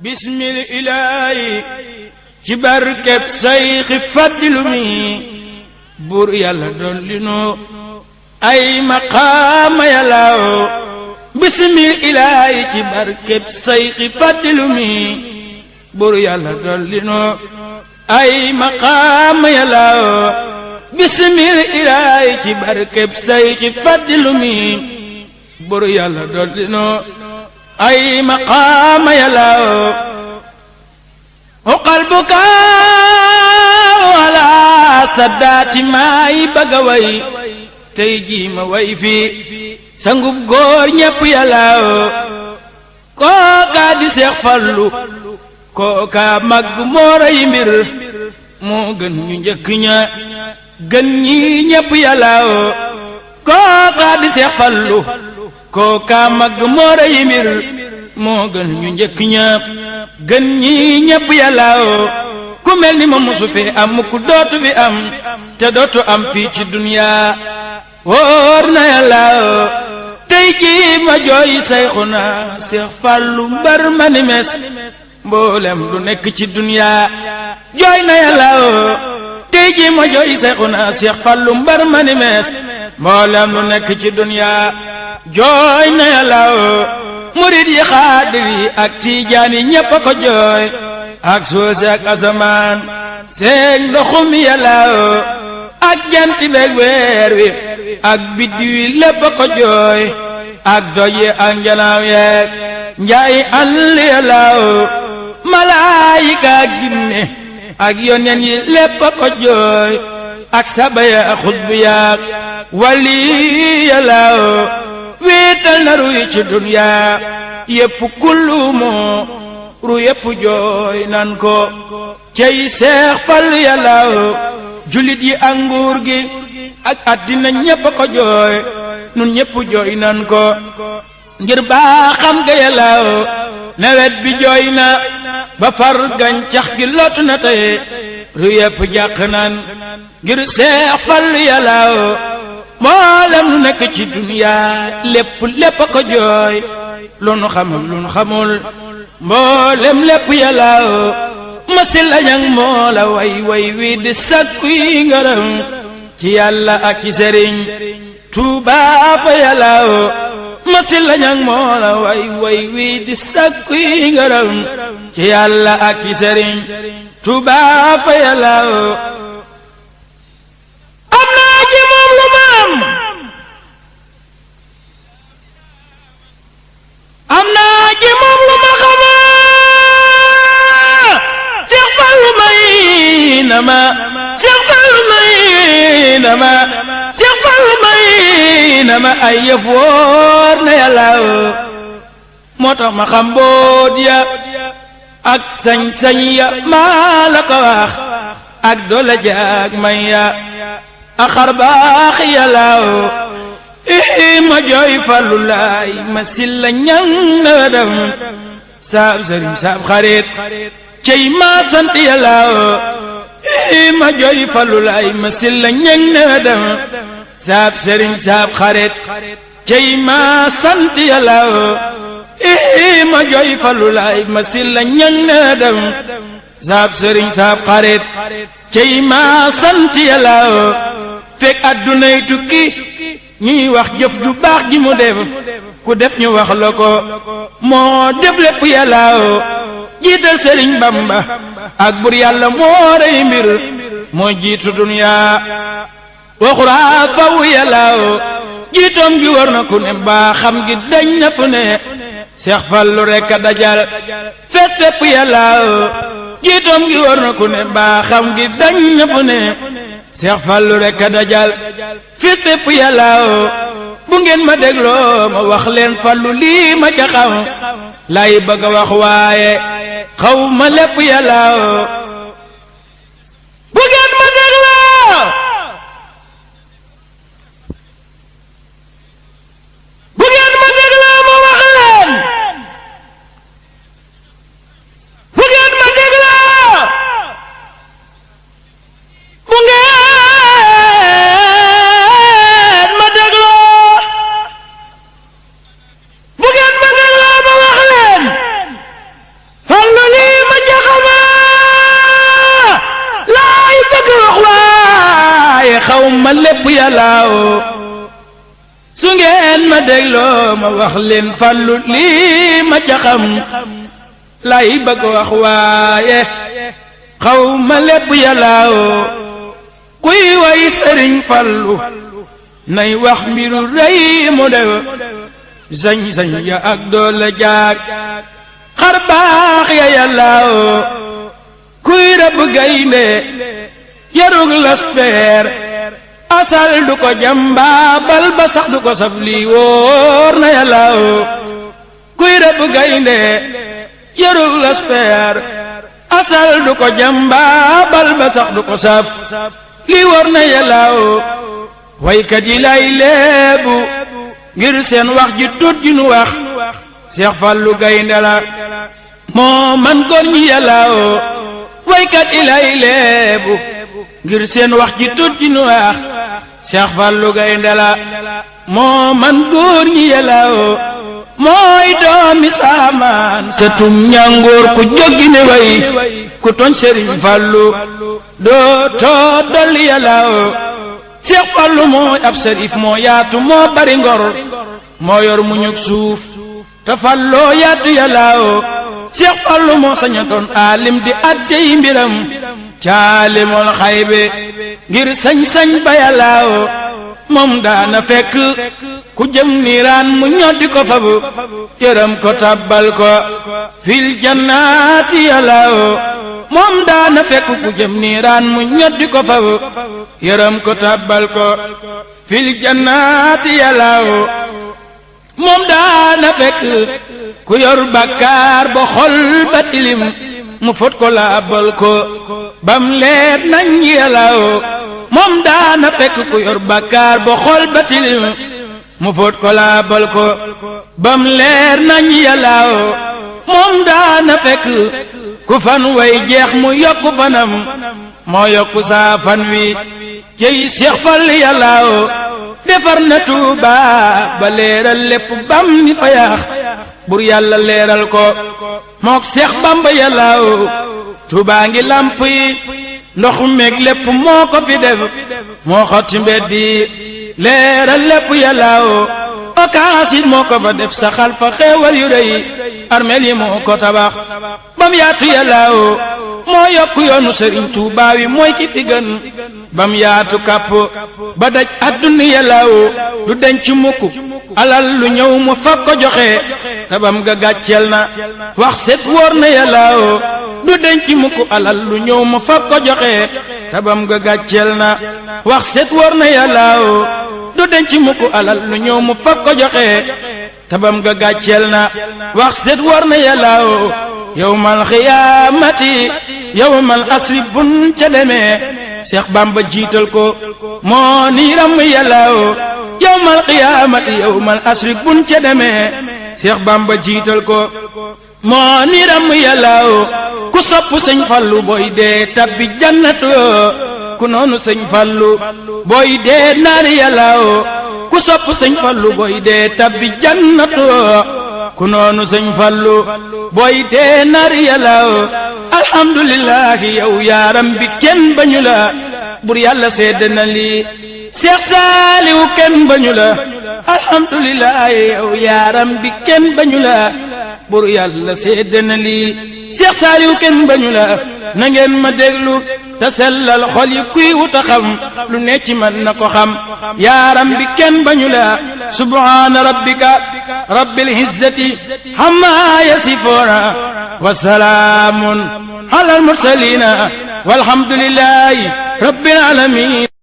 bismil ilaahi ci barkeb sayxi faddilu mi buur yàlla dolli nu ay maqaama yàllaaw bismil ilaahi ci barkeb sayxi faddilu mi buur yàlla dolli nu ay maqaama yàllaaw bismil ilaahi ci barkeb sayxi faddilu mi buur yàlla dolli nu ay maqaama yàllaaw uqal bukaa wala saddaati maay bëgga way tey jii ma way fi sangub góor ñépp yàllaaw kookaa di Seex Fallu kookaa màgg moo rey mbir moo gën ñu njëkk ña gën ñi ñépp yàllaaw kookaa di Seex Fallu kookaa màgg moo rey mbir moo gën ñu njëkk ña gën ñi ñépp yàllaaw ku mel ni ma musu fi am ku dootu fi am te dootu am fii ci duniyaa wóor na yàllaaw tey jii ma jooy Sayxuna Seex Fallu mbar ma ni mes mboolem lu nekk ci duniyaa jooy na yàllaaw tey jii ma jooy Sayxuna Seex Fallu mbar ma ni mes mboolem lu nekk ci duniyaa jooy na yàllaaw murid yi xaadir yi ak tiijaan yi ñépp a ko jooy ak suuf ak asamaan seen ndoxum yàllaaw ak jant beeg weer wi ak biddiw yi lépp a ko jooy ak doj yi ak njanaaw yeeg njaay àll yàllaaw malaayika ak ginne ak yoneen yi lépp a ko jooy ak saba ya ak xutbu yaak wali yàllaaw wéetal na ruy ci duniyaa yépp kullu moo ru yépp jooy nan ko cey Seex Fallu yàllaaw julit yi ak nguur gi ak àddina ñépp a ko jooy nun ñépp jooy nan ko ngir baaxam ga yàllaaw nawet bi jooy na ba far gàncax gi lottu na tey ru yépp jàq nan ngir Seex Fallu yàllaaw mboolem lu nekk ci duniyaa lépp a ko jooy lu nu xamul lu nu xamul mboolem lépp yàllaaw masi lañang moo la way wi di sakku yi ngërëm ci yàlla ak ci sëriñ Tuubaa fa yàllaaw masi lañang moo la way wi di sakku yi ngërëm ci yàlla ak ci sëriñ Tuubaa fa yàllaaw am naa ci moom lu ma am naa ci moom lu ma xama Seex Fallu may na ma Seex Fallu may na ma Seex Fallu may na ma ay yëf wóor na yàllaaw moo tax ma xam boot ya ak sañ-sañ ya maa la ko wax ak doole jaag may ya ak xar baax yàllaaw ma jooy Fallu laay ma silla ñang na dem saab sëriñ saab xarit cey ma sant yàllaaw ma jooy Fallu laay ma silla ñang na dem saab sëriñ saab xarit cey ma sant yàllaaw ma jooy Fallu laay ma silla ñang na dem saab sëriñ saab xarit cey ma sant yàllaaw fekk addunay tukki ñuy wax jëf ju baax ji mu def ku def ñu wax la ko moo def lépp yàllaaw jiital Sëriñ Bamba ak bur yàlla moo rey mbir moo jiitu duniyaa waxuraa faw yàllaaw jiitoom gi war na ku ne baaxam gi dañ na fu ne Seex Fallu rekk a dajal fépp yàllaaw jiitoom gi war na ku ne baaxam gi dañ na fu ne Seex Fallu rekk a dajal fépp yàllaaw bu ngeen ma dégloo ma wax leen Fallu lii ma ca xam lay bëgg a wax waaye xaw ma lépp yàllaaw bu ngeen ma dégloo bu ngeen ma dégloo ma wax leen bu ngeen ma dégloo bu ngeen ma dégloo ma wax leen yàllaaw su ngeen ma dégloo ma wax leen Fallu lii ma ca xam lay bëgg wax waaye xaw ma lépp yàllaaw kuy way Sëriñ Fallu nay wax mbiru rëy mu dew sañ-sañ ya ak doole jaag xar baax ya yàllaaw kuy rëbb gaynde yarug laspeer asal du ko jambaabal ba sax du ko saf lii wóor na yàllaaw kuy rëbb gaynde yarug laspeer asal du ko jambaabal ba sax du ko saf lii wóor na yàllaaw waykat yi lay leebu ngir seen wax ji tut ji nu wax Seex Fallu gaynde la moo man góor ñi yàllaaw waykat yi lay leebu ngir seen wax ji tut ji nu wax Seex Fallu gaynde la moo man góor ñi yàllaaw mooy doomi saamaan setum ñàngoor ku jóggi ne way ku tooñ Sëriñ Fallu doo too dolli yàllaaw Seex Fallu mooy ab sërif moo yaatu moo bari ngor moo yor muñuk suuf te falloo yaatu yàllaaw Seex Fallu moo saña doon aalim di attey mbiram caalimul xaybe ngir sañ-sañ ba yàllaaw moom daana fekk ku jëm niiraan mu ñoddi ko fabu yërëm ko tabbal ko fil jannaati yàllaaw moom daana fekk ku jëm niiraan mu ñoddi ko fabu yërëm ko tabbal ko fil jannaati yàllaaw moom daana fekk ku yor bakkaar ba xol ba tilim mu fot ko laabal ko bam leer nañ yàllaaw moom daana fekk ku yor bakkaar ba xol ba tilim mu fot ko laabal ko bam leer nañ yàllaaw moom daana fekk ku fan way jeex mu yokku fanam moo yokku saa fan wi jëy Seex Fallu yàllaaw defar na Tuuba ba leeral lépp bam ni fa yaax bur yàlla leeral ko mook Seex Bamba yàllaaw Tuuba ngi lamp yi ndox meeg lépp moo ko fi def moo xotti mbedd yi leeral lépp yàllaaw okaasit moo ko fa def saxal fa xeewal yu rëy armeel yi moo ko tabax bam yaatu yàllaaw moo yokku yoonu Sëriñ Tuubaa wi mooy ki fi gën bam yaatu kàpp ba daj adduna yàllaaw du denc mukk alal lu ñëw mu fab ko joxe te bam ga gàcceel na wax set wóor na yàllaaw du denc mukk alal lu ñëw mu fab ko joxe te bam ga gàcceel na wax set wóor na yàllaaw du denc mukk alal lu ñëw mu fab ko joxe tabam ga gàcceel na wax set wóor na yàllaaw yawmal xiyaamati yawmal asri bun ca demee Seex Bamba jiital ko moo ni ram yàllaaw yawmal xiyaamati yawmal asri bun ca demee Seex Bamba jiital ko moo ni ram yàllaaw ku sopp Sëñ Fallu booy dee tabbi jannatu ku noonu Sëñ Fallu booy dee naari yàllaaw ku sopp Sëñ Fallu booy dee tabbi jannatu ku noonu Sëñ Fallu booy dee naari yàllaaw alhamdulillahi yow yaaram bi kenn bañu la bur yàlla sedd na lii Seex Saaliw kenn bañu la alhamdulillahi yow yaaram bi kenn bañu la bur yàlla sedd na lii Seex Saaliw kenn bañu la na ngeen ma déglu te sellal xol yi kuy wuta xam lu ne ci man na ko xam yaaram bi kenn bañu la subhaana rabbika rabbil izzati amma yasifuuna wa salaamun alal mursaliina walhamdulillahi rabbil aalamiin